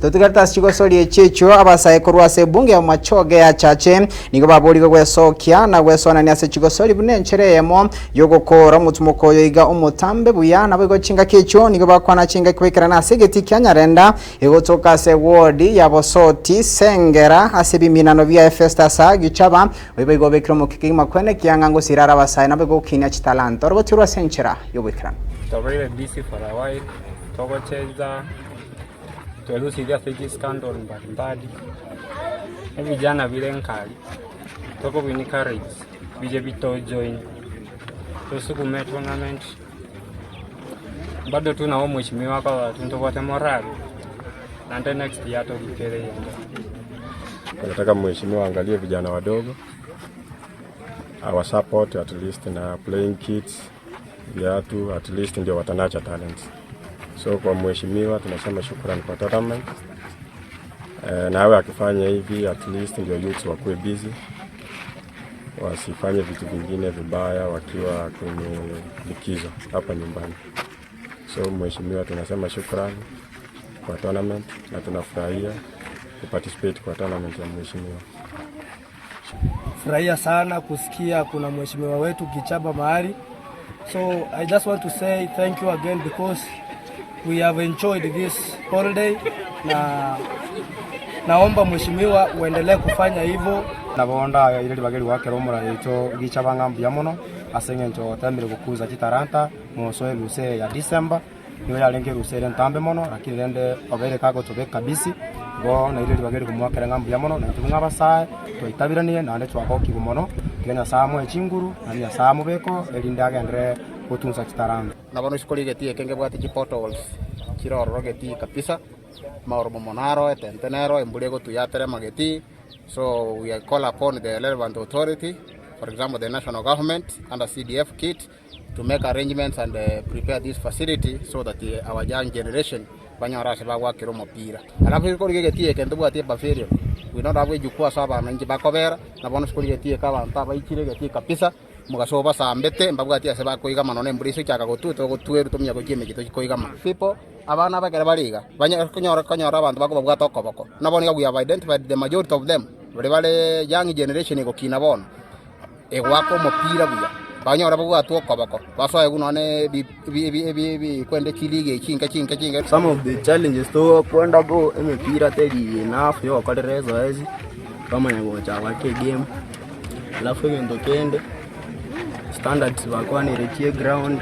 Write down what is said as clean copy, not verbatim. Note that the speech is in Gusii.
Totigarete ase chigosori echi echio abasae korwa ase ebunge ya Bomachoge ya Chache nigo baborigwe gwesokia na gwesoanania ase chigosori buna enchera eyemo yogokoora omotumoko oyo iga omotambe buya. Naboigo chingaki echio nigo bakwana chingaki goikerana ase egetii kia Nyarenda egotoka ase ewodi ya Bosoti Sengera ase ebiminano bia Festus Gichaba oyo boigo obekire omokia kegima kwene ekiang'a ngosira are abasae naboigo gokinia chitalanta oroboti orwo ase enchera yoboikeranu. Tobeire busy for a while, togocheza, twerusirie ase chiscandal mbalimbali, ebijana bire nkari, tokobi encourage bije bitojoin, tosukume etournament, bado tu nabo omweshimiwa akorora ntobwate morale, naende next year torikere eyende. Nataka mheshimiwa aangalie vijana wadogo awa support at least na playing kits viatu at least ndio watanacha talents. So kwa mheshimiwa tunasema shukrani kwa tournament. Eh, na awe akifanya hivi at least ndio youths wakuwe busy, wasifanye vitu vingine vibaya wakiwa kwenye likizo hapa nyumbani. So mheshimiwa, tunasema shukrani kwa tournament na tunafurahia kuparticipate kwa tournament ya mheshimiwa. Furahia sana kusikia kuna mheshimiwa wetu Gichaba mahali. So I just want to say thank you again because we have enjoyed this holiday na naomba mheshimiwa uendelee kufanya hivyo. Nabo ndaire ribaga eri goakera omorai oito Gichaba ng'a mbuya mono ase eng'encho otemire gokuza chitalanta mosoe erusa eye ya December. Nigo yarenge erusa ere entambe mono, lakini rende obeire kagotobeka busy, igo naire ribaga eri komoakera ng'a mbuya mono, naintwe buna abasae twaitaberanire naende twagokigwa mono, tiga Nyasae amoe chinguru, naende Nyasae amobeke oo, erinde agenderere gotunsa chitalanta. Na bono isiko ri'egetii eke ngebwate chipotholes chire ororo getii kabisa, amaoromo mono aro, etente nero, embura egotuya aterema getii, so we call upon the relevant authority, for example the national government under CDF kit, to make arrangements and prepare this facility so that our young generation banyore ase bagwakera omopira. Alafu ase korigia egetii eke ntobwati epavilion, we don't have ejukwa ase abananchi bakobera, na bono ase korigia egetii eke abanto abaichire egetii kabisa, mogaso obasambete mbabwati ase bakoigama nonya embura ase gochaka gotwa togotwerwa tomanya gochia emechie tochia koigama. People, abana aba ekero bare iga, banyare konyora konyora abanto bakobabwata okoboko, na bono iga we have identified the majority of them, baria bare young generation egokina bono. Egoaka omopira buya, banyore babwatwe okoboko, basoe buna nonye ebikwende chiligi echi chinke chinke chinke. Some of the challenges tokwenda go emepira teri enough yogokorera ezoezi twamanya gocha goaka egame, alafu egento kende standards bakwanire chie ground.